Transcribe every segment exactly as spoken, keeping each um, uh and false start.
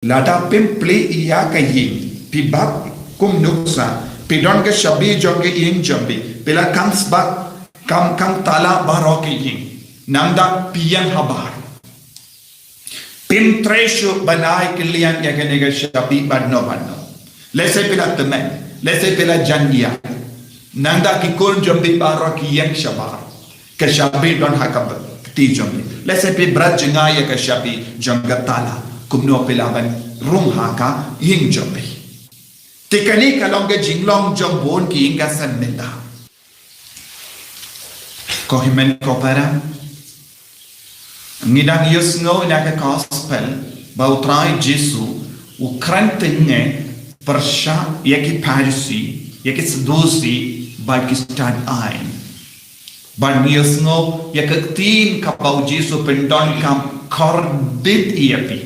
Lada phim plie ïa ka ïing, phi bat kum nuksa, phi don ka shabi jong ka ïing jong phi, phi la khang sbat, khang, khang tala baroh ka ïing. Nangta phi ïeng habar. Phim treh shuh ban ai kylliang ïa kane ka shabi bad no bad no. Lehse phi la tymmen, lehse phi la jan ïa. Nangta ki khun jong phi baroh ki ïeng shabar. Ka shabi don ha ka kti jong phi. Lehse phi bret jngai ïa ka shabi jong ka tala. Kumno phi lah ban rung ha ka ïing jong phi. Te kane ka long ka jinglong jong bun ki ïing ka seng mynta. Ko hynmen ko para, ngi dang ïohsngew na ka gospel ba U Trai Jisu u kren tyngne pyrshah ïa ki Pharisi, ïa ki Sadusi, bad ki stad aiñ. Bad ngi ïohsngew ïa ka ktien kaba U Jisu pyndonkam, khordit ïa phi.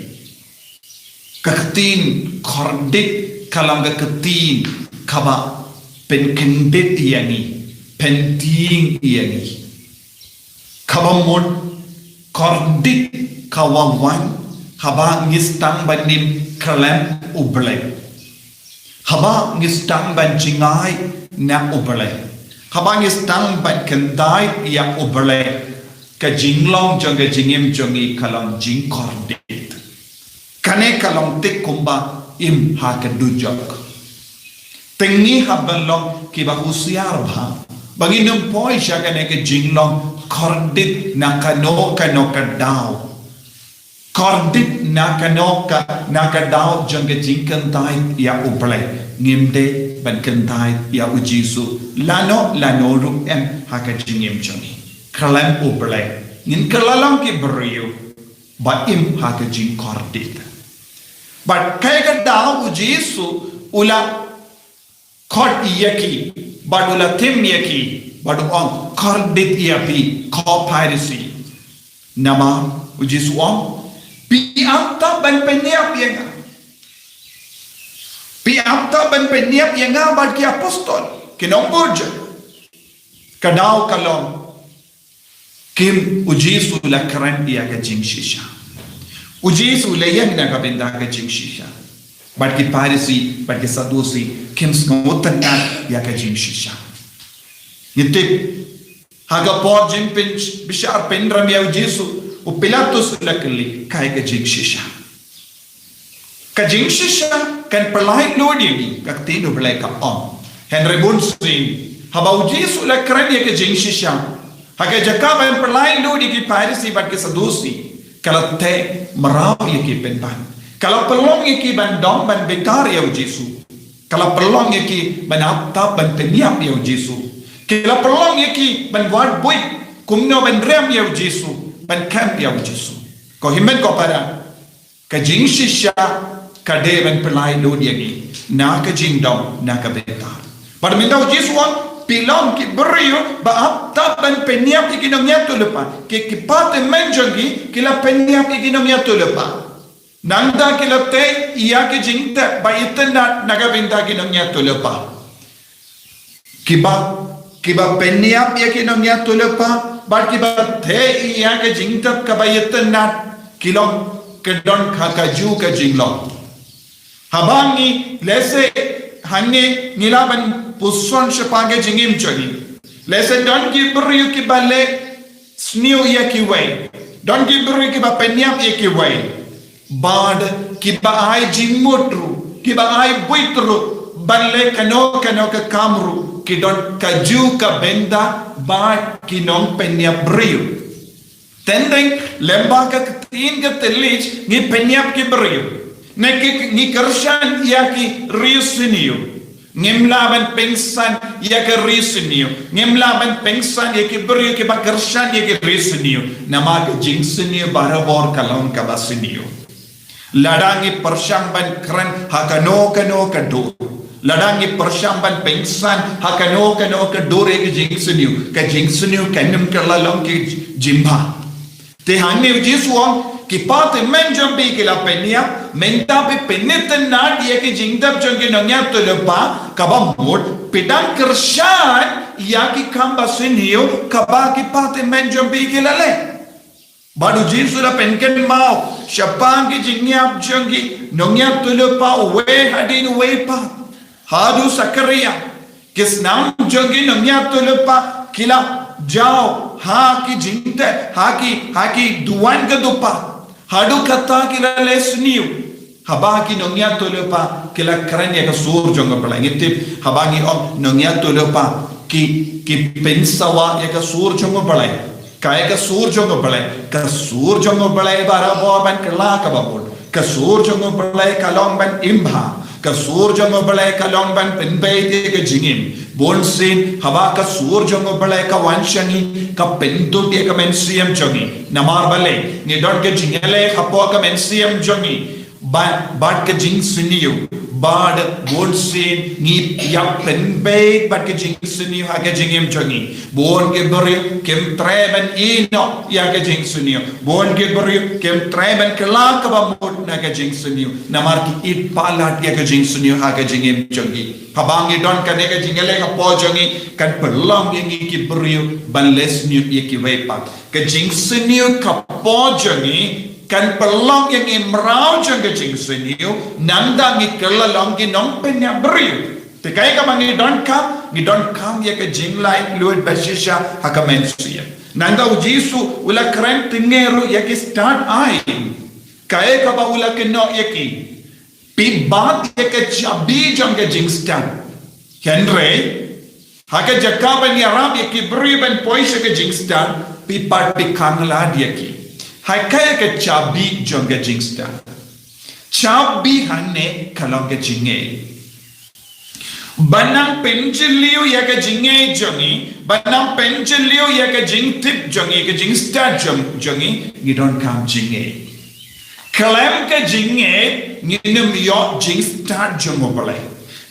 Ka ktien khordit ka long ka ktien kaba pynkyndit ïa ngi, pyntieng ïa ngi. Kaba mut khordit ka wan haba ngi sdang ban im khlem U Blei. Haba ngi sdang ban jngai na U Blei. Haba ngi sdang ban kyntait ïa U Blei. Ka jinglong jong ka jingim jong ngi ka long jingkhordit. Kane ka long thik kumba im ha ka dujok. Te ngi hap ban long kiba husiar bha ba ngin ym poi sha kane ka jinglong khordit na kano kano ka daw. Khordit na kano ka, na ka daw jong ka jingkyntait ïa U Blei. Ngim dei ban kyntait ïa U Jisu lano lano ruh em ha ka jingim jong ngi. Khlem U Blei ngin kylla long ki briew ba im ha ka jingkhordit. Bad kaei ka daw U Jisu u la khot ïa ki, bad u la tim ïa ki, bad u ong, khordit ïa phi, ko Pharisi. Namar U Jisu u ong, phi ap tap ban pynïap ïa nga. Phi ap tap ban pynïap ïa nga bad ki apostol, ki nongbud jong nga. Ka daw ka long, kim, U Jisu u la kren ïa ka jingshisha. U Jisu u la ïeng na ka bynta ka jingshisha. Bad ki Pharisi, bad ki Sadusi, kim sngewtynnat ïa ka jingshisha. Ngi tip, ha ka por jingpynbishar pynrem ïa U Jisu, u Pilatus u la kylli, kaei ka jingshisha. Ka jingshisha kan pynlait lut ïa ngi, ka ktien U Blei ka ong. Hynrei bun sien, haba U Jisu u la kren ïa ka jingshisha, ha ka jaka ban pynlait lut ïa ki Pharisi bad ki Sadusi, ka la teh mraw ïa ki pynban. Ka la pynlong ïa ki ban dom ban bitar ïa U Jisu. Ka la pynlong ïa ki ban ap tap ban pynïap ïa U Jisu. Ka la pynlong ïa ki ban wad buit kumno ban rem ïa U Jisu, ban khem ïa U Jisu. Ko hynmen ko para, ka jingshisha ka dei ban pynlait lut ïa ngi na ka jingdom, na ka bitar. Bad mynta U Jisu u ong, phi long ki briew ba ap tap ban pynïap ïa ki nongïathuhlypa. Ki, ki patymmen jong ki, ki la pynïap ïa ki nongïathuhlypa. Nangta ki la teh ïa ki jingtep ba itynnat na ka bynta ki nongïathuhlypa. Kiba, kiba pynïap ïa ki nongïathuhlypa, bad kiba teh ïa ka jingtep kaba itynnat, ki long, ki don ha ka, kajuh ka jinglong. Haba ngi, lehse, hangne ngi lah ban puson shaphang ka jingim jong ngi. Lehse don ki briew kiba leh sniew ïa kiwei. Don ki briew kiba pynïap ïa kiwei. Bad kiba ai jingmut ruh, kiba ai buit ruh, ban leh kano kano ka kam ruh, ki don kajuh ka bynta bad ki nongpynïap briew. Teng teng, lyngba ka ktien ka thylliej, ngi pynïap ki briew. Ne ki, ngi kyrshan ïa ki riewsniew. Ngim lah ban pynsan ïa ka riewsniew. Ngim lah ban pynsan ïa ki briew kiba kyrshan ïa ka riewsniew. Namar ka jingsniew barabor ka long kaba sniew. Lada ngi pyrshang ban kren ha kano kano ka dur. Lada ngi pyrshang ban pynsan ha kano kano ka dur ïa ka jingsniew. Ka jingsniew kan ym kylla long ka jingbha. Te hangne U Jisu u ong, ki patymmen jong phi ki la pynïap, mynta phi pynitynnad ïa ki jingtep jong ki nongïathuhlypa, kaba mut, phi dang kyrshan ïa ki kam basniew, kaba ki patymmen jong phi ki la leh. Bad u Jisu la pynkynmaw shaphang ki jingïap jong ki nongïathuhlypa uwei hadien uwei pat. Haduh Sakaria, ki snam jong ki nongïathuhlypa ki la jaw ha ki jingteh, ha ki, ha ki duwan ka dupa. Haduh katta ki la leh sniew. Haba ki nongïathuhlypa ki la kren ïa ka sur jong U Blei. Ngi tip haba ngi ong nongïathuhlypa ki, ki pynsawa ïa ka sur jong U Blei. Kaei ka sur jong U Blei? Ka sur jong U Blei barabor ban kylla kaba mut. Ka sur jong U Blei ka long ban im bha. Ka sur jong U Blei ka long ban pynbeit ïa ka jingim. Bunsien haba ka sur jong U Blei ka wan sha ngi, ka pynduk ïa ka mynsiem jong ngi. Namar balei? Ngi don ka jingïaleh hapoh ka mynsiem jong ngi bad, bad ka jingsniew. Bad bunsien ngi ïa pynbeit bad ka jingsniew ha ka jingim jong ngi. Bun ki briew kim treh ban ïehnoh ïa ka jingsniew. Bun ki briew kim treh ban kylla kaba mut na ka jingsniew. Namar ki ïeit palat ïa ka jingsniew ha ka jingim jong ki. Haba ngi don kane ka jingïaleh hapoh jong ngi, kan pynlong ïa ngi ki briew ban leh sniew ïa kiwei pat. Ka jingsniew hapoh jong ngi kan pynlong ïa ngi mraw jong ka jingsniew, nangta ngi kylla long ki nongpynïap briew. Te kaei kaba ngi donkam? Ngi donkam ïa ka jinglaitluid bashisha ha ka mynsiem. Nangta u Jisu u la kren tynrai ruh ïa ki stad aiñ. Kaei kaba u la kynnoh ïa ki? Phi bat ïa ka chabi jong ka jingstad. Hynrei ha ka jaka ban ïarap ïa ki briew ban poi sha ka jingstad, phi pat phi khanglad ïa ki. Kaei ka chabi jong ka jingstad? Chabi hangne ka long ka jingngeit. Ban nang pynjylliew ïa ka jingngeit jong ngi, ban nang pynjylliew ïa ka jingtip jong ngi, ka jingstad jong, jong ngi, ngi donkam jingngeit. Khlem ka jingngeit ngin ym ïoh jingstad jong U Blei.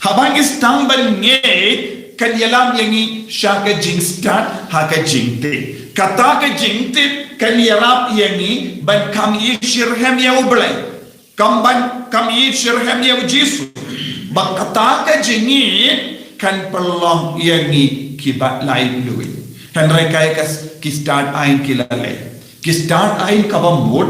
Haba ngi sdang ban ngeit, kan ïalam ïa ngi sha ka jingstad ha ka jingtip. Kata ka jingtip kan ïarap ïa ngi ban kham ïeit shitrhem ïa U Blei. Kham ban, kham ïeit shitrhem ïa U Jisu. Bad kata ka jingngeit kan pynlong ïa ngi kiba laitluid. Hynrei kaei ka s-, ki stad aiñ ki la leh? Ki stad aiñ kaba mut,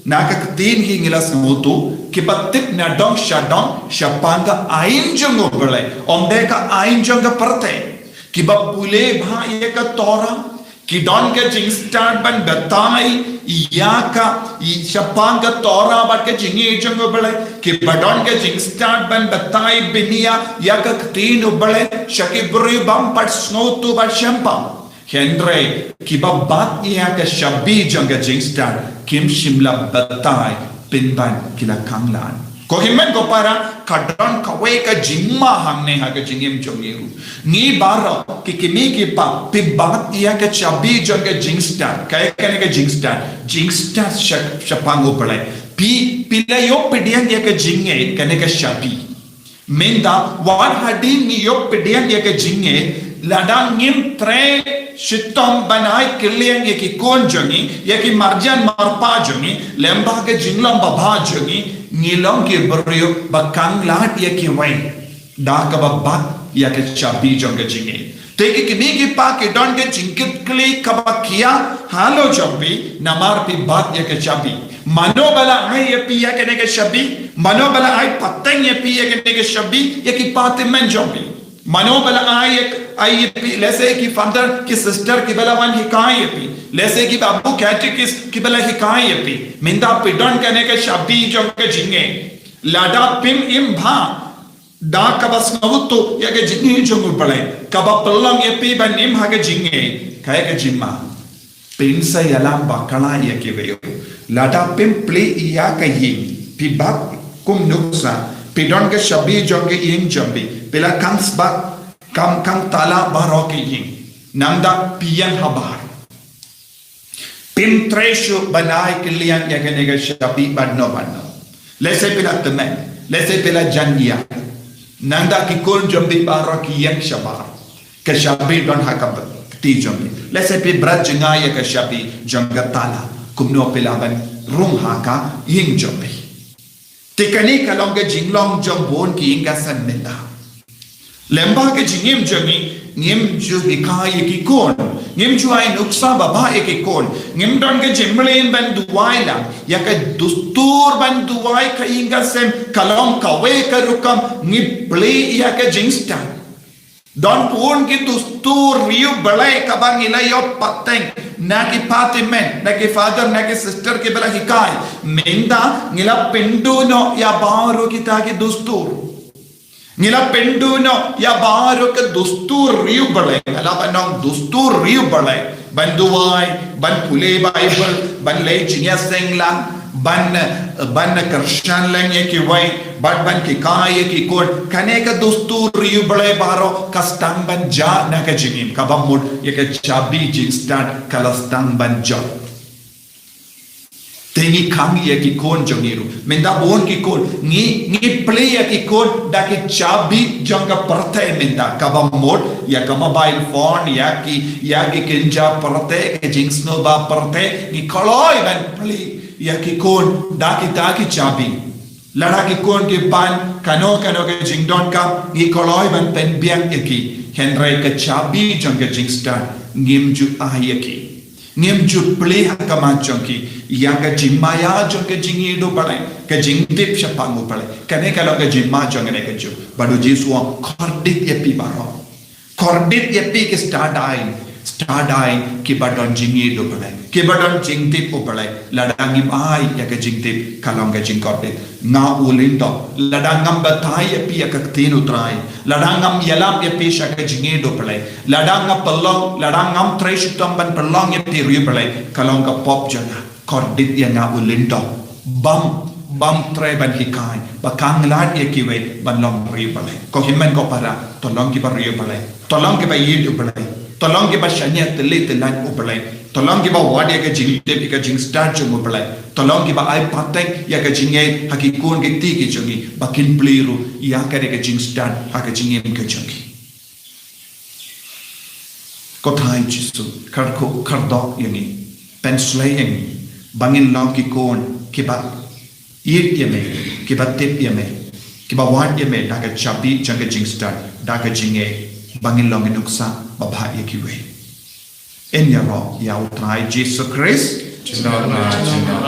na ka ktien hi ngi la sngewthuh, kiba tip na dong sha dong shaphang ka aiñ jong U Blei, ym dei ka aiñ jong ka pyrthei. Kiba pule bha ïa ka Torah, ki don ka jingstad ban batai ïa ka, ïa shaphang ka Torah bad ka jingngeit jong U Blei. Kiba don ka jingstad ban batai bniah ïa ka ktien U Blei sha ki briew bym pat sngewthuh bad shemphang. Hynrei kiba bat ïa ka chabi jong ka jingstad kim shym la batai, pynban ki la khanglad. Ko hynmen ko para, ka don kawei ka jingma hangne ha ka jingim jong ngi ruh. Ngi baroh ki kmie ki kpa, phi bat ïa ka chabi jong ka jingstad. Kaei kane ka jingstad? Jingstad sha, shaphang U Blei. Phi, phi la ïoh pdiang ïa ka jingngeit, kane ka chabi. Mynta wat hadien ngi ïoh pdiang ïa ka jingngeit, lada ngim treh shitom ban ai kylliang ïa ki khun jong ngi, ïa ki marjan marpa jong ngi, lyngba ka jinglong babha jong ngi, ngi long ki briew ba khanglad ïa kiwei. Da kaba bat ïa ka chabi jong ka jingngeit. Te ki kmie ki kpa, ki don ka jingkitkhlieh kaba khia halor jong phi namar phi bat ïa ka chabi. Mano ba la ai ïa phi ïa kane ka chabi? Mano ba la ai pateng ïa phi ïa kane ka chabi? Ïa ki kpa tymmen jong phi. Mano ba la ai ïa, ai ïa phi, lehse ki father ki sister kiba la wan hikai ïa phi, lehse ki babu catechist kiba la hikai ïa phi. Mynta phi don kane ka chabi jong ka jingngeit. Lada phim im bha da kaba sngewthuh ïa ka jingngeit jong U Blei, kaba pynlong ïa phi ban im ha ka jingngeit, kaei ka jingma? Phin sa ïalam bakla ïa kiwei. Lada phim plie ïa ka ïing, phi bat kum nuksa, phi don ka chabi jong ka ïing jong phi, phi la khang sbat, khang, khang tala baroh ka ïing. Nangta phi ïeng habar. Phim treh shuh ban ai kylliang ïa kane ka chabi bad no bad no. Lehse phi la tymmen, lehse phi la jan ïa. Nangta ki khun jong phi baroh ki ïeng shabar. Ka chabi don ha ka kti jong phi. Lehse phi bret jngai ïa ka chabi jong ka tala. Kumno phi lah ban rung ha ka ïing jong phi? Te kane ka long ka jinglong jong bun ki ïing ka san mynta. Lyngba ka jingim jong ngi, ngim ju hikai ïa ki khun Ngim ju ai nuksa babha ïa ki khun. Ngim don ka jingmlien ban duwai lang. Ïa ka dustur ban duwai ka ïing ka sem ka long kawei ka rukom, ngi plie ïa ka jingstad. Don bun ki dustur riewblei kaba ngi la ïoh pateng na ki party men, na ki father, na ki sister kiba la hikai. Mynta ngi la pynduh noh ïa baroh kita ki dustur. Ngi la pynduh noh ïa baroh ki dustur riewblei. Nga la ban ong dustur riewblei. Ban duwai, ban pule Baibl, ban leit jingïaseng lang, ban, ban kyrshan lang ïa kiwei, ban, ban hikai ïa ki khun. Kane ka dustur riewblei baroh ka sdang ban jah na ka jingim. Kaba mut ïa ka chabi jingstad ka la sdang ban jah. Te ngi khang ïa ki khun jong ngi ruh. Mynta bun ki khun. Ngi, ngi plie ïa ki khun da ki chabi jong ka pyrthei mynta. Kaba mut ïa ka mobile phone, ïa ki, ïa ki kynja pyrthei, ki jingsngewbha pyrthei. Ngi kloi ban plie ïa ki khun da kita ki chabi. Lada ki khun ki pan kano kano ka jingdonkam, ngi kloi ban pynbiang ïa ki. Hynrei ka chabi jong ka jingstad ngim ju ai ïa ki. Ngim ju plie ha khmat jong ki ïa ka jingmaïa jong ka jingïeit U Blei, ka jingtip shaphang U Blei. Kane ka long ka jingma jong kane ka juk. Bad U Jisu u ong, kordit ïa phi baroh. Kordit ïa phi ki stad aiñ, stad aiñ kiba don jingïeit U Blei, kiba don jingtip U Blei. Lada ngim ai ïa ka jingtip, ka long ka jingkordit. Nga u lyngdoh, lada ngam batai ïa phi ïa ka ktien U Trai, lada ngam ïalap ïa phi sha ka jingïeit U Blei, lada nga pynlong, lada ngam trei shitom ban pynlong ïa phi riewblei, ka long ka pop jong nga. Kordit ïa nga u lyngdoh. Bam, bam trei ban hikai ba khang lad ïa kiwei ban long riewblei. Ko hynmen ko para, to long kiba riewblei. To long kiba ïeit U Blei. To long kiba shaniah tylli tyllan U Blei. To long kiba wad ïa ka jingtip ïa ka jingstad jong U Blei. To long kiba ai pateng ïa ka jingïeit ha ki khun ki kti ki jong ngi ba kin plie ruh ïa ka, ïa ka jingstad ha ka jingim ka jong ngi. Ko Trai Jisu, kyrkhu kyrdoh ïa ngi, pynshlei ïa ngi ba ngin long ki khun kiba ïeit ïa me, kiba tip ïa me, kiba wad ïa me da ka chabi jong ka jingstad, da ka jingïeit, ba ngin long ki nuksa babha ïa kiwei. Yn ïaroh ïa U Trai Jisu Khrist. Jingdon, jingdon.